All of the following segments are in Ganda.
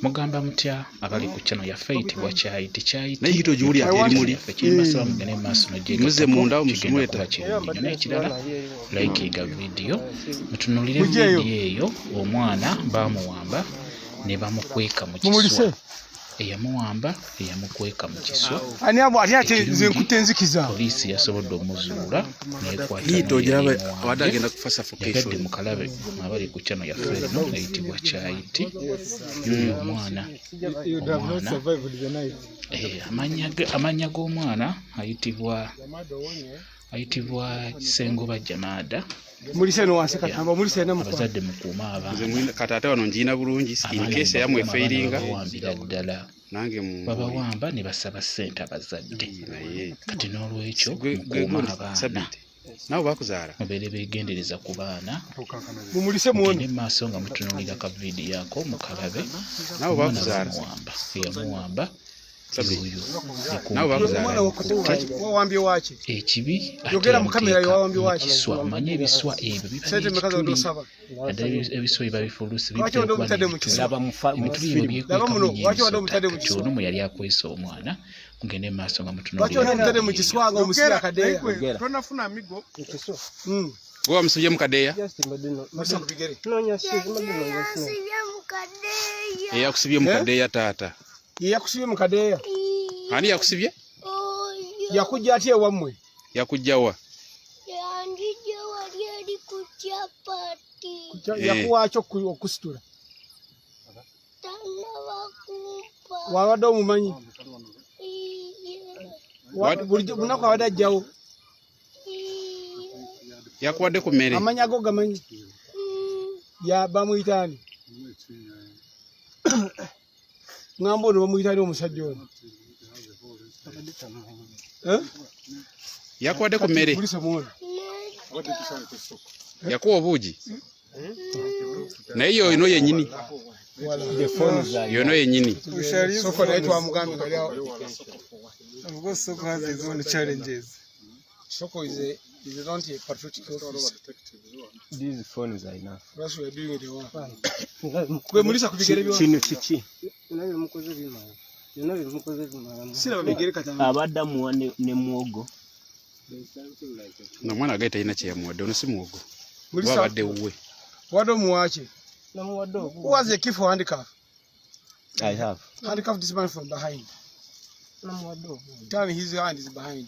Mugamba mutya abali ku channel yaffe eyitibwa Kyayiti Kyayiti. Naye hito gy'oli ate eri muli. Kyembasaba mugende mu maaso Muzze munda n'ogyegattako, kigenda musumuleta. kuba kirungi nnyo. N'ekirala, likinga vidiyo, mutunuulire Mugyeyo. vidiyo eyo. Omwana baamuwamba ne bamukweka mu Mumulise. kiswa. Eyamuwamba eyamukweka mu kiswa. Ani abo ate ate nze Ekirungi, nkutte enzikiza. Poliisi yasobodde omuzuula n'ekwata Hito ogiraba abadde n'eyamuwambye. agenda kufa suffocation. Yagadde mukalabe abali ku channel yaffe eno eyitibwa Kyayiti. Yoyo omwana, omwana amannya g'omwana ayitibwa Kisengoba Jamada. Mulise no wansi Katamba, mulise na mukwano. Abazadde mukuume Nze abaana. kati ate wano ngiina bulungi in Abaana case eyamwe mubakuume, abaana efairinga babawambira ddala. nange mu Babawamba ne basaba ssente abazadde. Naye Kati n'olwekyo gwe mukuume gundi abaana. Sabiti naawe bakuzaala. Mubeere beegendereza ku baana. Mumulise muone. Mugende mu maaso nga mutunuulira ka vidiyo ako mukalabe. Naawe Omwana bakuzaala. bamuwamba, eyamuwamba Sabiti yoyo. naawe bakuzaala. Omwana wawambye waaki? Ekibi ate Yogera mu kamera yamuteeka yawambye mu waaki? kiswa. Manye ebiswa ebyo biba Sente mmeka n'ekituli. z'obadde osaba? Naddala ebiswa ebiba bifuluse Lwaki bitera obadde okuba omutadde mu n'ebituli. kiswa? Ebituli ebyo Laba byekwekamu muno, nnyo lwaki obadde emisota. omutadde mu Kati kiswa? ono mwe yali akwese omwana. Mugende mu maaso nga Lwaki mutunuulira obadde omutadde mu vidiyo kiswa nga omusibye akadeeya? Tonafuna migo. Gwe wamusibye mu kadeeya? Mulise ku bigere. Yansibye mu kadeeya. Eyakusibye mu kadeeya taata. Ye yakusibye mu kadeeya. Ani yakusibye? Oyo Yakujja atya ewammwe? Yakujja wa? yanjija wali eri ku kyapati. Yakuwa ki okusitula? Tannaba kumpa. Wabadde omumanyi? Iye, Bulijjo lunaku abadde ajjawo. iye. Yakuwadde ku mmere? Amannya go gamanyi? Ya bamuyita ani? Ŋŋamba ono bamuyita ani omusajja ono? Eh? Yakuwadde ku mmere? Mulise muone. Yakuwa obuugi? Naye yono yennyini. Yono yennyini. Soko naye twamugambye nga ali awo. Of course, Soko has his own challenges. Soko is not a patriotic officer. These phones are enough. That's why we are doing the work. Gwe mulisa ku bigere byo. Kino kiki? Siraba bigere Katamba. Abadde amuwa ne muwogo. No omwana agaye talina kye yamuwadde ono si muwogo. Mulisa Oba abadde wuwe. wadde omuwa ki? Who has a key for handcuff? I have. Handcuff this man from behind. Tell him his hand is behind.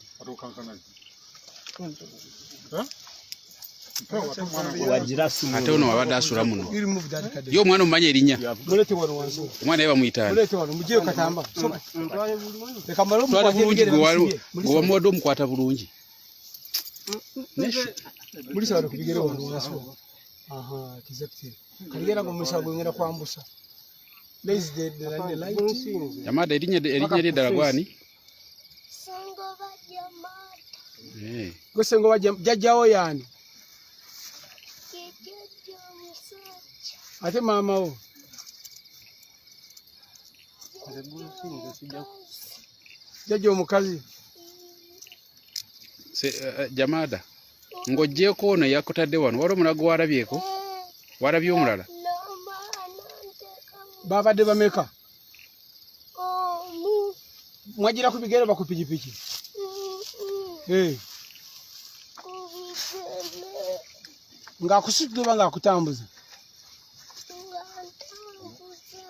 Wagira simu. Ate ono abadde asula muno. You remove that card. Ye omwana omumanyi erinnya? Mulete wano wansi. Omwana ye bamuyita ani? Mulete wano mugyeyo Katamba. Soko. Leka mmale Twala omukwate bulungi ebigere gwe bamusibye. gwe wamuwadde omukwata bulungi. Mulisa wano ku bigere wano wansi. Aha, exactly. Kaligera ngo mulisa gwengera kwambusa. Raise the light. Jamada erinnya lye ddala gwani? Sengoba Jamada. Gwe Sengoba jjajjawo y'ani? Ye jjajja omusajja. Ate maama wo? Jjajja omukazi. Jjajja omukazi. Jamada ng'oggyeeko ono eyakutadde wano waliwo omulala gwe walabyeko? Walabye omulala? N'omwana nteeka mu Babadde bameka? omu. Mwagira ku bigere oba ku pikipiki? Ku bigere. Ng'akusitula oba ng'akutambuza? Nga ntambuza.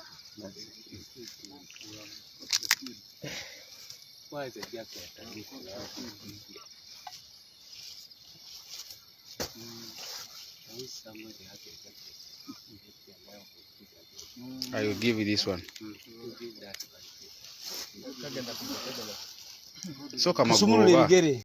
I will give you this one. Sooka Kusumulula magulu oba? ebigere.